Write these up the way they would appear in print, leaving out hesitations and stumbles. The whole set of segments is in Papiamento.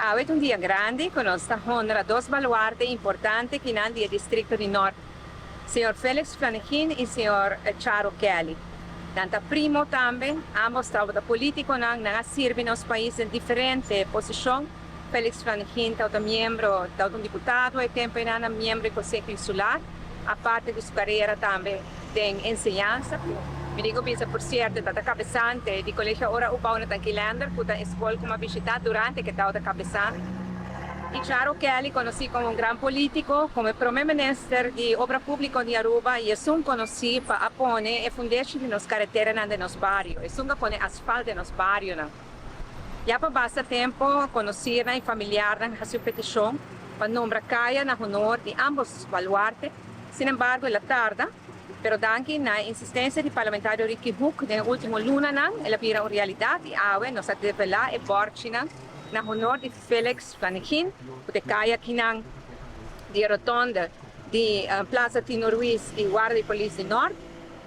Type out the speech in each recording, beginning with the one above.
Awe ta un dia grandi cu nos ta honra dos baluarte importante kinan di e districto di Noord, señor Felix Flanegin y señor Charo Kelly. Nan ta primo tambe, ambos tabata politiconan, nan a sirbi nos pais den diferente posicion. Felix Flanegin tabata miembro, tabata un diputado e tempo einan, miembro di Conseho Insular, aparte di su carera tambe den enseñansa. Mi digo bisa, por cierto, tabata cabesante di Colegio Ora Ubao na Tanki Leendert, cu ta e scol cu m'a bishita durante cu tabata cabesante. Y Charo Kelly, conoci como un gran politico, como prome minister di Obra Publico di Aruba, y esun conoci pa a pone e fundeshi di nos careteranan den nos bario. Esun a pone asfalt den nos barionan. Ya pa basta tempo, conocirnan y familiarnan a haci un peticion pa nombra caya na honor di ambos baluarte. Sin embargo, el a tarda, pero danki na insistencia di parlamentario Ricky Hoek, den ultimo lunanan, el a bira un realidad y awe nos a devela e borchinan na honor di Felix Flanegin, cu ta caya kinan di rotonde di Plaza Tino Ruiz y Warda di Polis di Noord,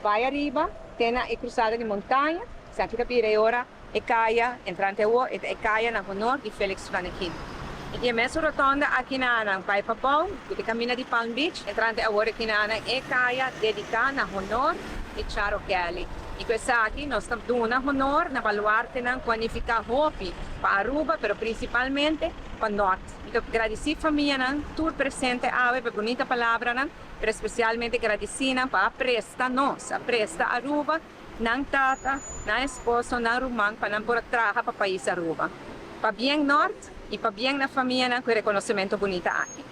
bay ariba, te na e cruzada di Montaña. Esaki ta bira ora e caya, entrante awo, e caya na honor di Felix Flanegin. Y di mes rotonde aki na bay pabou, cu ta camina di Palm Beach, entrante awor aki na e caya dedica na honor di Charo Kelly. Y cu esaki nos ta duna honor na baluartenan cu a nifica hopi pa Aruba, pero principalmente pa Noord. Y ta gradici famianan tur presente awe pa bunita palabranan, pero especialmente gradici nan pa presta nos, a presta Aruba, nan tata, nan esposo, nan ruman, pa nan por traha pa pais Aruba. Pabien Noord y pabien na famianan cu reconocimento bunita aki.